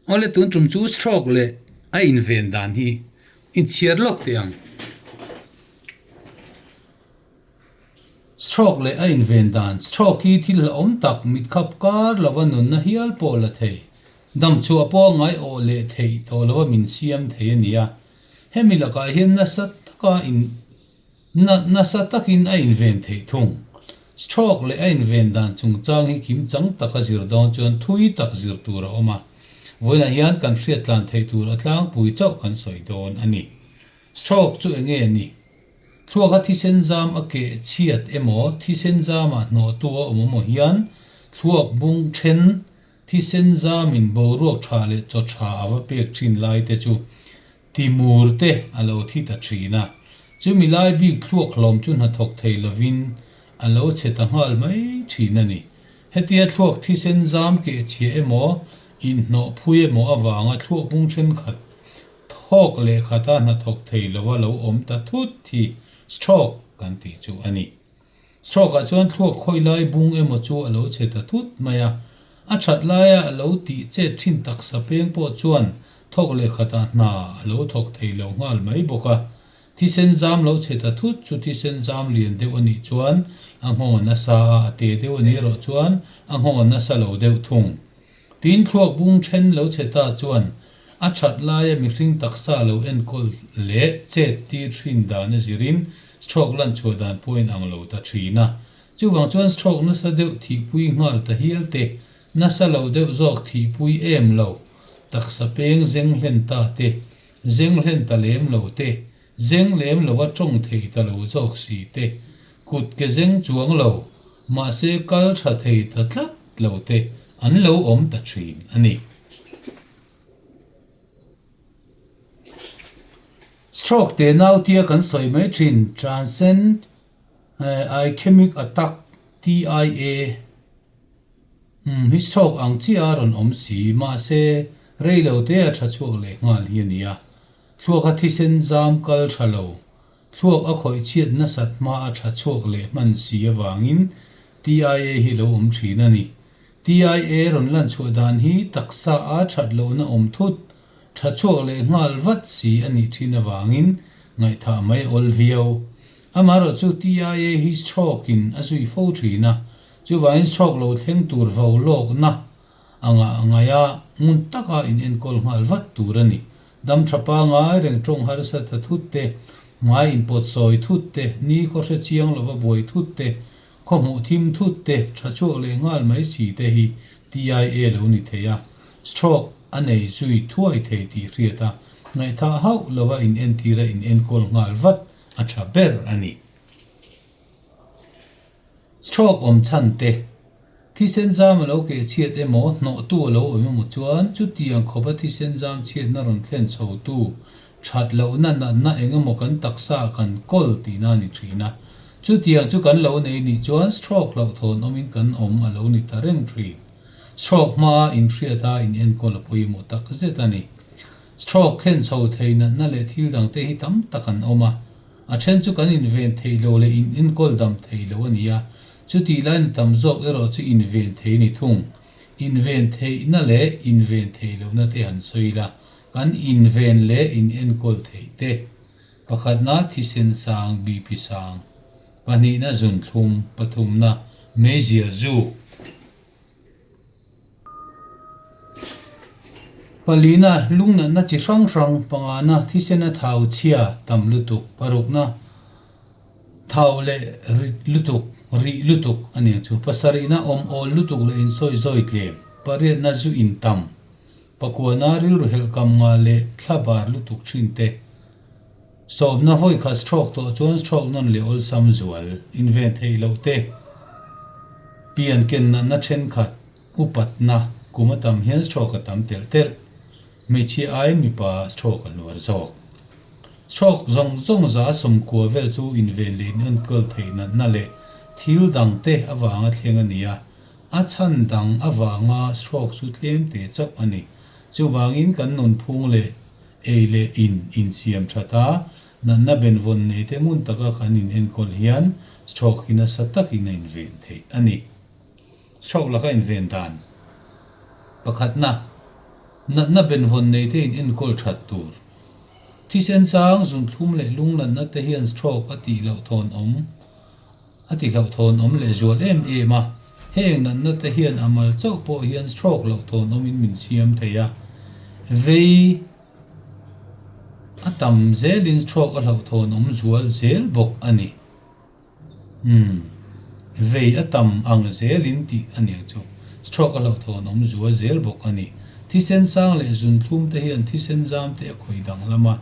Awle tun tum chu stroke leh a inven dan hi inchhiar lawk teh ang. Stroke leh a inven dan, Stroke hi thil hlauhawm tak mitkhap kar lova nunna hial pawh la thei, damchhuah pawh a ngaiawh leh theih tawh lova min siam thei a ni a. Hemi lakah hian nasa taka in Nasa takin a inven theih thung. Stroke leh a inven dan chungchang hi kimchang taka zir dawn chuan thui tak zir tur a awm a. Vawiinah hian kan hriat tlan theih tur a tlangpui chauh kan sawi dawn a ni. Stroke chu enge a ni? Thluaka thisen zam a keh chhiat emaw, thisen zamah hnawhtu a awm emaw hian thluak bung then thisen zamin boruak tha leh chaw tha a va pek thin lai te chu Timur te a lo thi ta thin a, chumi lai bik thluak hlawm chu hnathawk thei lovin a lo chhe ta nghal mai thin a ni. Hetia thluak thisen zam keh chhia emaw, inhnawh phui emaw avanga thluak bung thenkhat thawk leh khata hnathawk thei lova lo awm ta thut hi stroke kan tih chu a ni. Stroke-ah chuan thluak khawi lai bung emaw chu a lo chhe ta thut mai a, a that laia a lo tih chet thin taksa peng pawh chuan thawk leh khatah hna a lo thawk thei lo nghal mai bawk a. Thisen zam lo chhe ta thut chu thisen zam lian deuh a nih chuan a nghawng a nasa a, a te deuh a nih erawh chuan a nghawng a nasa lo deuh thung. Tin thluak bung then lo chhe ta chuan a that laia mihring taksa lo enkawl leh chet tir thin dan a zirin stroke lan chhuah dan pawh in ang lo ta thin a. Chuvang chuan stroke nasa deuh thihpui nghal ta hial te, nasa lo deuh zawk thihpui em lo, taksa peng zeng hlen ta te, zeng hlen ta lem lo te, zeng lem lova tawng thei ta lo zawk si te, kut ke zeng chuang lo, mahse kal tha thei ta tlat lo te an lo awm ta thin a ni. Stroke te nautia kan sawi mai thin, Transient Ischemic Attack, TIA, hi stroke ang chiah a rawn awm si, mahse rei lo te a tha chhuak leh nghal hi a ni a. Thluaka thisen zam kal tha lo, thluak a khawih chhiat nasat hma a tha chhuak leh hman si avangin TIA hi lo awm thin a ni. TIA rawn lan chhuah dan hi taksa a that lohna awm thut, tha chhuak leh nghal vat si a nih thin avangin ngaihthah mai awl viau. Amaherawhchu chu TIA hi stroke in a zui fo thin a, chuvangin stroke lo thleng tur vo lawkna A ngah ngaih a, ngun taka in enkawl nghal vat tur a ni. Dam tha pangai reng tawng harsa ta thut te, hmai in pawt sawi thut te, ni khaw hre chiang lova buai thut te, khaw hmuh thim thut te, tha chhuak leh nghal mai si te hi TIA lo ni thei a, stroke a nei zui thuai thei tih hriat a, ngaihthah hauh lova in entira in enkawl nghal vat a tha ber a ni. Stroke awm chhan te, thisen zam a lo keh chhiat emaw, hnawhtu a lo awm emaw chuan chutiang khawpa thisen zam chhiatna rawn thlen chhotu that lohna natna eng emaw kan taksa ah kan kawl tihna a ni thin a. Chutiang chu kan lo nei nih chuan stroke hlauhthawn awmin kan awm a lo ni ta reng thin. Stroke hmaa inhriata inenkawl a pawimawh tak zet a ni. Stroke thlen chho thei natna leh thil dangte hi tam tak an awm a. A then chu kan inven thei lo leh in enkawl dam thei lo a ni a, chutih lain tam zawk erawh chu inven thei a ni thung. Inven theihna leh inven theih lohna te han sawi ila, kan inven leh in enkawl theih te. Pakhatna thisen sang, BP sang, pahnihna zunthlum, pathumna meizial zuk. Palina, lungnatna chi hrang hrang, pangana, thisena thau chhia tam lutuk, parukna, thau leh rit lutuk, rih lutuk a nia chu, pasarihna, awm awl lutuk leh insawi zawi tlem, pariatna, zu in tam, pakuana, rilru helh kam nga leh thla bar lutuk thin te, sawmna, vawikhat stroke tawh chuan stroke nawn leh awlsam zual, inven theih loh te, pian ken natna thenkhat. Upatna kum a tam hian stroke a tam telh telh. Hmeichhia aiin mipa stroke a hluar zawk. Stroke zawng zawng za sawmkua vel chu inven leh inenkawl theih natna leh thil dang te avanga thleng a ni a, a chhan dang avanga stroke chu tlem te chauh a ni. Chuvangin kan nunphung leh ei leh in insiam that a, natna benvawn nei te ngun taka kan inenkawl hian stroke hi nasa takin a inven theih a ni. Stroke laka inven dan pakhatna. Natna benvawn nei te in enkawl that tur. Thisen sang, zunthlum leh lunglanna te hian stroke a tih loh thawn awm a ti hlauhthawn awm leh zual em em a. Heng natna te hian a mal chauh pawh hian stroke hlauhthawn awmin min siam thei a. Vei a tam zelin stroke a hlauhthawn awm zual zel bawk a ni. Umm, vei a tam ang zelin tih a niang chu. Stroke a hlauhthawn awm zual zel bawk a ni. Thisen sang leh zunthlum te hian thisen zam te a khawih danglam a,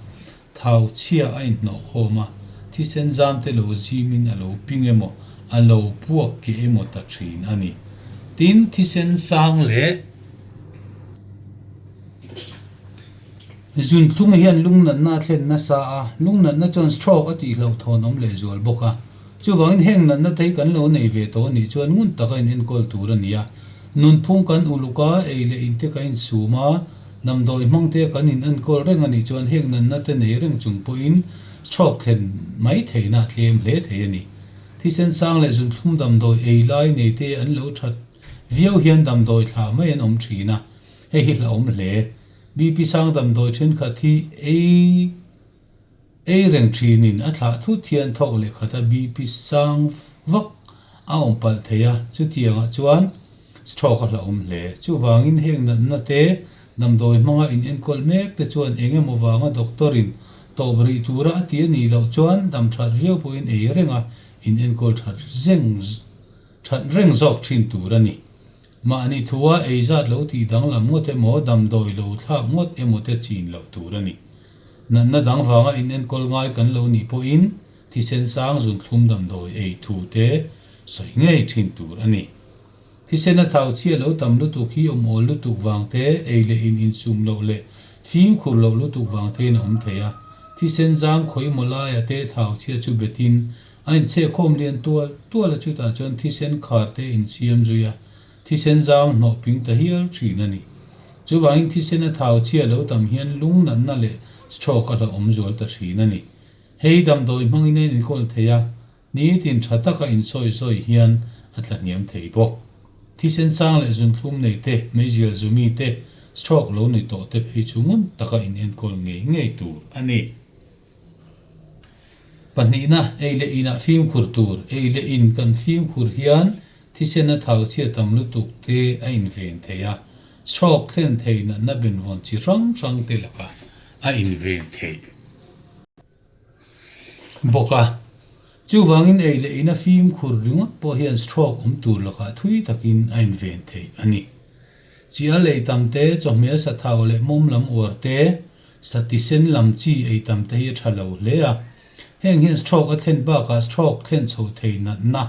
thau chhia a inhnawh khawm a, thisen zam te lo zimin a lo ping emaw, a lo puak keh emaw ta thin a ni. Tin, thisen sang leh. Zunthlung hian lungnatna a thlen nasa a, lungnatna chuan stroke a tih hlauhthawn awm lehzual bawk a. Chuvangin heng natna te hi kan lo nei ve tawh a nih chuan ngun taka inenkawl tur a ni a. Nunphung kan uluk a, ei leh in te kan insum a, damdawi hmang te kan inenkawl reng a nih chuan heng natna te nei reng chung pawhin stroke thlen mai theihna a tlem hle thei a ni. Thisen sang leh zunthlum damdawi ei lai nei te an lo that viau hian damdawi thla mai an awm thin a, hei hi hlauhawm hle. BP sang damdawi thenkhat hi ei ei reng thinin a thlah thut hian thawk leh khata BP sang vak a awm palh thei a, chutiangah chuan stroke a hlauhawm hle. Chuvangin heng natna te damdawi hmanga inenkawl mek te chuan eng emaw vanga doctor in tawp rih tura a ti a nih loh chuan dam that viau pawhin ei renga inenkawl that zeng that reng zawk thin tur a ni. Mahni thua ei zat lo tih danglam ngawt emaw, damdawi lo thlak ngawt emaw te chin loh tur a ni. Natna dang vanga inenkawl ngai kan lo nih pawhin thisen sang zunthlum damdawi ei thu te sawi ngei thin tur a ni. Thisen a thau chhia lo tam lutuk hi awm awl lutuk vang te, ei leh in insum loh leh fimkhur loh lutuk vang tein a awm thei a. Thisen zam khawimaw laia te thau chhia chu betin A inchhehkhawm lian tual tual a chutah chuan thisen khar te insiam zui a, thisen zau hnawh ping ta hial thin a ni. Chuvangin thisen a thau chhia lo tam hian lung natna leh stroke a hlauhawm zual ta thin a ni. Hei damdawi hmangin a inenkawl thei a, nitin tha taka insawi zawi hian a tla hniam thei bawk. Thisen sang leh zunthlum nei te, meizial zumi te, stroke lo ni tawh te phei chu ngun taka inenkawl ngei ngei tur a ni. Pahnihna, ei leh inah fimkhur tur. Ei leh in kan fimkhur hian thisen a thau chhia tam lutuk te a inven thei a, stroke thlen thei natna benvawn chi hrang hrang te lakah a inven theih bawk a. Chuvangin ei leh ina fimkhur ringawt pawh hian stroke awm tur lakah thui takin a inven theih a ni. Chi a lei tam te, chawhmeh sa thau leh mawm lam uar te, Sa tisen lam chi ei tam te hi a tha lo hle a, heng hian stroke a thlen bakah stroke thlen chho thei natna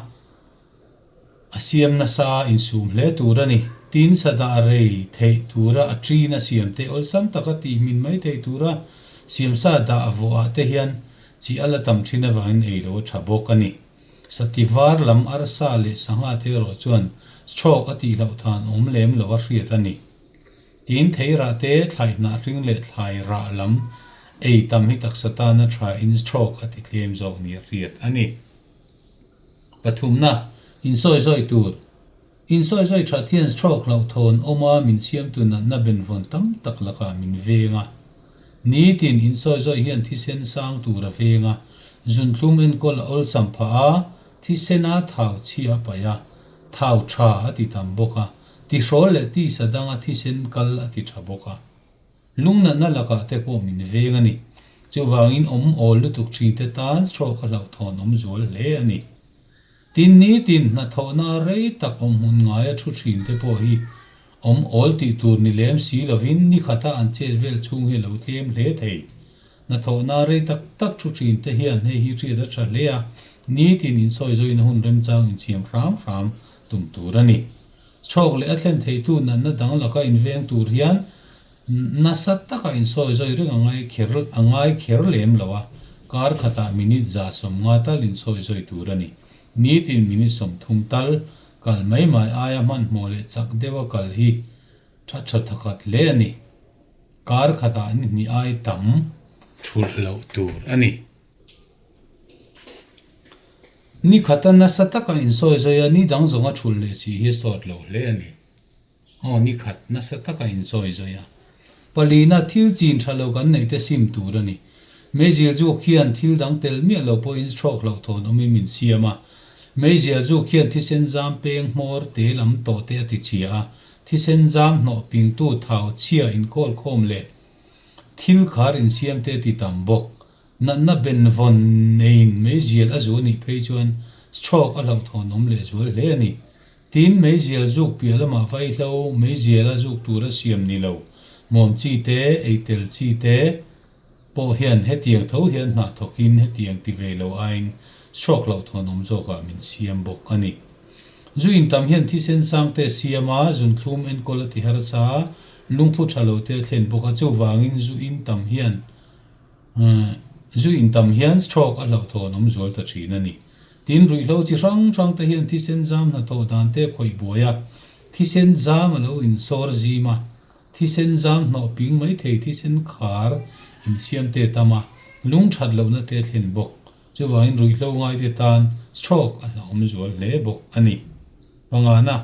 a siam nasa insum hle tur a ni. Tin, sa dah rei theih tura a ṭin a siam te awlsam taka tih hmin mai theih tura siamsa dah vawh ah te hian chi a la tam ṭhin avangin ei lo a tha bawk a ni. Sa ti var lam arsa leh sangha te erawh chuan stroke a tih hlauh than awm lem lo a hriat a ni. Tin, thei rah te, thlai hnah hring leh thlai rah lam ei tam hi taksa tana tha in stroke a ti tlem zawk nia hriat a ni. Pathumna, insawi zawi tur. Insawi zawi that hian stroke hlauhthawn awma min siamtu natna benvawn tam tak lakah min veng a. Nitin insawi zawi hian thisen sang tur a veng a, zunthlum enkawl a awlsam phah a, thisena thau chhia a paih a, thau tha a ti tam bawk a. Tihrawl leh tisa danga thisen kal a ti tha bawk a. Lungnatna lakah te pawh min veng a ni. Chuvangin awm awl lutuk thin te tan stroke a hlauhthawn awm zual hle a ni. Tin, nitin hnathawhna rei tak awm hmun ngaia thu thin te pawh hi awm awl tih tur ni lem si lovin ni khata an chet vel chhung hi a lo tlem hle thei. Hnathawhna rei tak tak thu thin te hian hei hi hriat a tha hle a, nitin insawi zawina hun remchang insiam hram hram tum tur a ni. Chhawk leh a thlen theitu natna dang laka inveng tur hian nasa taka insawi zawi reng a ngai kher a ngai kher lem lo a, kar khatah minute 150 tal insawi zawi tur a ni. Nitin minute 30 tal kal mai mai aia hmanhmawh leh chak deuha kal hi tha tha thakhat hle a ni. Kar khatah ni hnih ai tam thulh loh tur a ni. Ni khata nasa taka insawi zawi a, ni dang zawnga thulh leh si hi a sawt lo hle a ni. Aw, ni khat nasa taka insawi zawi a. Palina, thil chin tha lo kan neih te sim tur a ni. Meizial zuk hian thil dang tel miah lo pawhin stroke hlauhthawn awmin min siam a. Meizial zuk hian thisen zam peng hmawr te lam tawh te a ti chhia a, thisen zam hnawh pingtu thau chhia inkawl khawm leh thil khar insiam te a ti tam bawk. Natna benvawn neiin meizial a zu nih phei chuan stroke a hlauhthawn awm lehzual hle a ni. Tin, meizial zuk piah lamah vaihlo meiziala zuk tura siam ni lo, muam chi te, ei tel chi te pawh hian hetiang tho hian hnah thawkin hetiang ti ve lo aiin stroke hlauhthawn awm zawkah min siam bawk a ni. Zu intam hian thisen sang te a siam a, zunthlum enkawl a ti harsa a, lungphu tha lo te a thlen bawk a, chuvangin zu intam hian Zu intam hian stroke a hlauhthawn awm zual ta thin a ni. Tin, ruihhlo chi hrang hrang te hian thisen zam hnathawh dan te khawih buai a, thisen zam a lo insawr zim a, thisen zam hnawh ping mai thei thisen khar insiam te tam a, lung that lohna te a thlen bawk. Chuvangin ruihhlo ngaite tan stroke a hlauhawm zual hle bawk a ni. Pangana,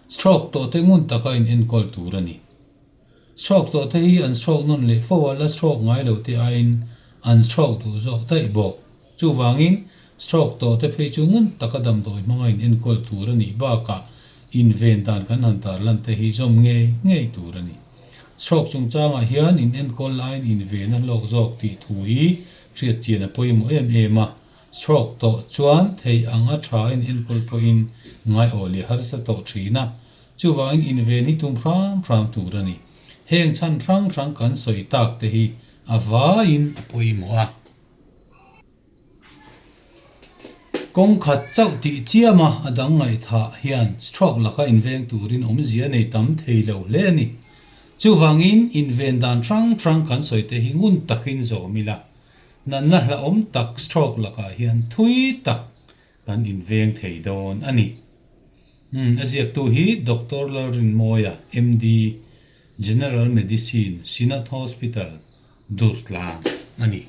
stroke tawhte ngun taka in enkawl tur a ni. Stroke tawh te hi an stroke nawn leh fo a, la stroke ngai lo te aiin an stroke duh zawk daih bawk. Chuvangin, stroke tawh te phei chu ngun taka damdawi hmanga in enkawl tur a nih bakah inven dan kan han tarlan te hi zawm ngei ngei tur a ni. Stroke chungchangah hian in enkawl laiin inven a hlawk zawk tih thu hi hriat chian a pawimawh em em a. Stroke tawh chuan theih anga tha in enkawl pawhin ngaiawh leh harsa tawh thin a. Chuvangin inven hi tum hram hram tur a ni. Heng chhan hrang hrang kan sawi tak te hi a vaiin a pawimawh a. Kawng khat chauh tih chiam a a dang ngaihthah hian stroke laka inveng turin awmzia nei tam thei lo hle a ni. Chuvangin inven dan hrang hrang kan sawi te hi ngun takin zawm ila, natna hlauhawm tak stroke lakah hian thui tak kan inveng thei dawn a ni. Umm, a ziaktu hi Doctor Lalrinmawia, MD, General Medicine, Synod Hospital, Durtlang a ni.